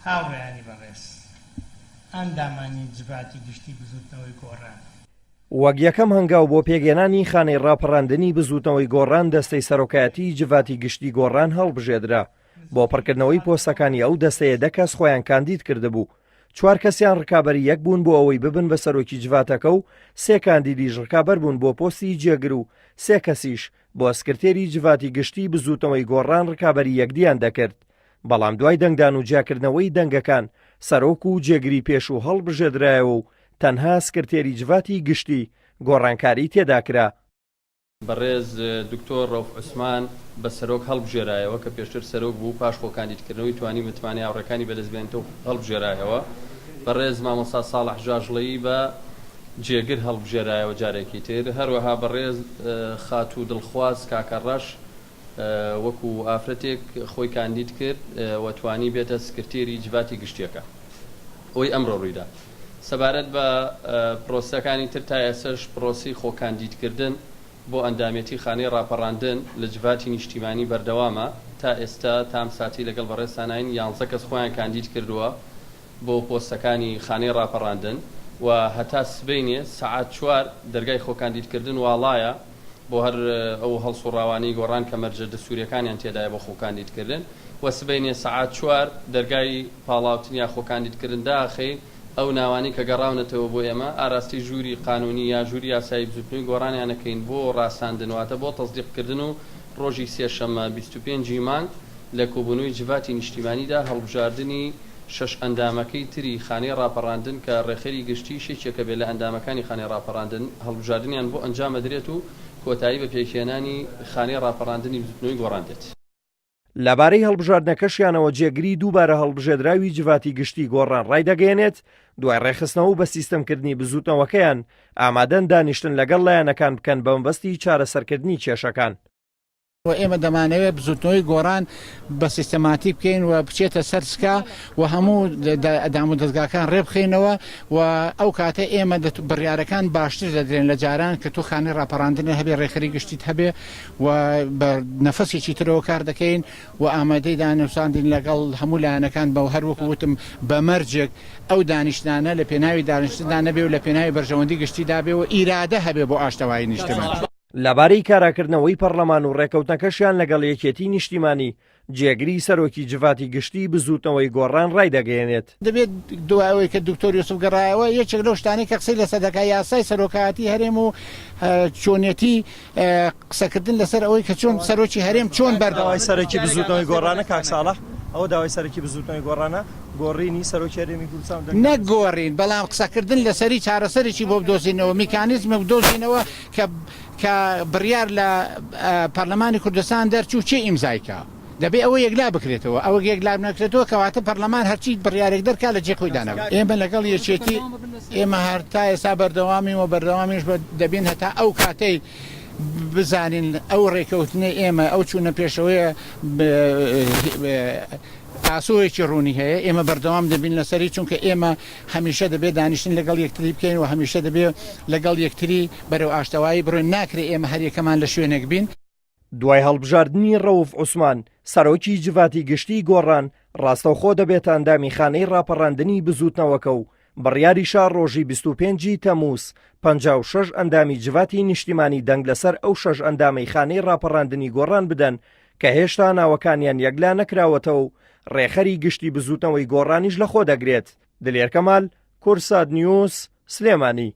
هاوڕێیانی بەڕێز، ئەندامانی جڤاتی گشتی بزووتنەوەی گۆڕان. وەک یەکەم هەنگاو بۆ پێکهێنانی خانەی ڕاپەڕاندنی بزووتنەوەی گۆڕان دەستەی سەرۆکایەتیی جڤاتی گشتی گۆڕان هەڵبژێدرا. بۆ پڕکردنەوەی پۆستەکانی ئەو دەستەیە دە کەس خۆیان کاندید کردبوو. چوار کەسیان ڕکابەری یەک بوون بۆ ئەوەی ببن بە سەرۆکی جڤاتەکە و سێ کاندیدیش ڕکابەر بوون بۆ پۆستی جێگر و سێ کەسیش بۆ سکرتێری جڤاتی گشتیی بزووتنەوەی گۆڕان ڕکابەری یەکدیان دەکرد. بەڵام دوای دەنگدان و جیاکردنەوەی دەنگەکان سەرۆک و جێگری پێشوو هەڵبژێردرایەوە و تەنها سکرتێری جڤاتی گشتی گۆڕانکاری تێدا کرا. بەڕێز دکتۆر ڕەوف عوسمان بە سەرۆک هەڵبژێرایەوە کە پێشتر سەرۆک بوو، پاش خۆکاندیدکردنەوەی توانی متمانەی هاوڕێکانی بەدەست بێنێتەوە و هەڵبژێرایەوە. بەڕێز مامۆستا ساڵح ژاژڵەیی بە جێگر هەڵبژێرایەوە جارێکی تر. هەروەها بەڕێز خاتوو دڵخواز کاکەڕەش وەکو ئافرەتێک خۆی کاندید کرد و توانی بێتە سکرتێری جڤاتی گشتیەکە. ئەوەی ئەمڕۆ ڕوویدا. سەبارەت بە پرۆسەکانی تر تا ئێستەش پرۆسەی خۆکاندیدکردن بۆ ئەندامێتی خانەی ڕاپەڕاندن لە جڤاتی نیشتیمانی بەردەوامە، تا ئێستا تا ئەم ساتەی لەگەڵ بەڕێزتانین یانزە کەس خۆیان کاندید کردووە بۆ پۆستەکانی خانەی ڕاپەڕاندن و هەتا سبەینێ سەعات چوار دەرگای خۆکاندیدکردن واڵایە بۆ هەر ئەو هەڵسوڕاوانەی گۆڕان کە مەرجە دەستوریەکانیان تێدایە بۆ خۆکاندیدکردن و سبەینێ سەعات چوار دەرگای پاڵاوتن یا خۆکاندیدکردن داخەین، ئەو ناوانەی کە گەڕاونەتەوە بۆ ئێمە ئاراستەی ژووری قانونی یا ژووری یاسایی بزوتنەوەی گۆڕانیان ئەکەین بۆ ڕاساندن واتە بۆ تەسدیق کردن و ڕۆژی سێشەممە 25 ی مانگ لە کۆبوونەوەی جڤاتی نیشتیمانیدا هەڵبژاردنی شەش ئەندامەکەی تری خانەی ڕاپەڕاندن کە ڕێکخەری گشتیش یەکێکە بێت لە ئەندامەکانی خانەی ڕاپەڕاندن هەڵبژاردنیان بۆ ئەنجام ئەدرێت و کۆتایی بە پێکهێنانی خانەی ڕاپەڕاندنی بزوتنەوەی گۆڕان دێت. لەبارەی هەڵبژاردنەکەشیانەوە جێگری دووبارە هەڵبژێدراوی جڤاتی گشتی گۆڕان ڕایدەگەیەنێت، دوای ڕێکخستنەوە و بەسیستەمکردنی بزووتنەوەکەیان، ئامادەن دانیشتن لەگەڵ لایەنەکان بکەن بەمەبەستی چارەسەرکردنی کێشەکان. و ئێمە دەمانەوێت بزوتنەوەی گۆڕان بە سیستەماتیک بکەین و بچێتە سەر سکا و هەموو دامودەزگاکان ڕێبخەینەوە و ئەو کاتە ئێمە بڕیارەکان باشتر دەدرێن لە جاران کە تۆ خانەی ڕاپەڕاندنت هەبێ ڕێکخەری گشتیت هەبێ و بە نەفەسێکی ترەوە کار دەکەین و ئامادەی دانوساندین لەگەڵ هەموو لایەنەکان بە هەر وەکو وتم بە مەرجێک ئەو دانیشتنانە لە پێناوی دانیشتندا نەبێ و لە پێناوی بەرژەوەندی گشتیدا بێ و ئیرادە هەبێ بۆ ئاشتەوایی نیشتمان. لەبارەی کاراکردنەوەی پەڕلەمان و ڕێکەوتنەکەشیان لەگەڵ یەکێتی نیشتیمانی، جێگری سەرۆکی جڤاتی گشتیی بزووتنەوەی گۆڕان ڕایدەگەیەنێت. دەبێت دوای ئەوەی کە دکتۆر یوسف گەڕایەوە یەکێک لەو شتانەی کە قسەی لەسەر دەکات یاسای سەرۆکایەتی هەرێم و چۆنیەتی قسەکردن لەسەر ئەوەی کە چۆن سەرۆکی هەرێم چۆن بەردەوام داوای سەرەکی بزووتنەوەی گۆڕانە کاک ساڵح ئەوە داوای سەرەکی بزووتنەوەی گۆڕانە گۆڕینی سەرۆکی هەرێمی کوردستان و دەنگدانی نەک گۆڕین بەڵام قسەکردن لەسەری چارەسەرێکی بۆ بدۆزینەوە میکانیزمێک بدۆزینەوە کە کە بڕیار لە پەرلەمانی کوردستان دەرچوو کێ ئیمزای کا؟ دەبێ ئەوە یەکلا بکرێتەوە، ئەوە یەکلا نەکرێتەوە کەواتە پەرلەمان هەرچی بڕیارێک دەرکا لە جێی خۆی دانابێت. ئێمە لەگەڵ یەکێتی ئێمە هەر تا ئێستا بەردەوامین و بەردەوامیش دەبین هەتا ئەو کاتەی بزانین ئەو ڕێکەوتنەی ئێمە ئەو چوونە پێشەوەیە ئاسۆیەکی ڕوونی هەیە، ئێمە بەردەوام دەبین لەسەری، چونکە ئێمە هەمیشە دەبێت دانیشتن لەگەڵ یەکتری بکەین و هەمیشە دەبێت لەگەڵ یەکتری بەرەو ئاشتەوایی بڕۆین، ناکرێت ئێمە هەریەکەمان لە شوێنێک بین. دوای هەڵبژاردنی ڕەوف عوسمان، سەرۆکی جڤاتی گشتیی گۆڕان، ڕاستەوخۆ دەبێتە ئەندامی خانەی ڕاپەڕاندنی بزووتنەوەکە و بڕیاریشە ڕۆژی 25 ی تەمووز 56 ئەندامی جڤاتی نیشتیمانی دەنگ لەسەر ئەو شەش ئەندامەی خانەی ڕاپەڕاندنی گۆڕان بدەن کە هێشتا ناوەکانیان یەکلا نەکراوەتەوە و ڕێکخەری گشتی بزووتنەوەی گۆڕانیش لەخۆ دەگرێت. دلێر کەمال، کوردسات نیوز، سلێمانی.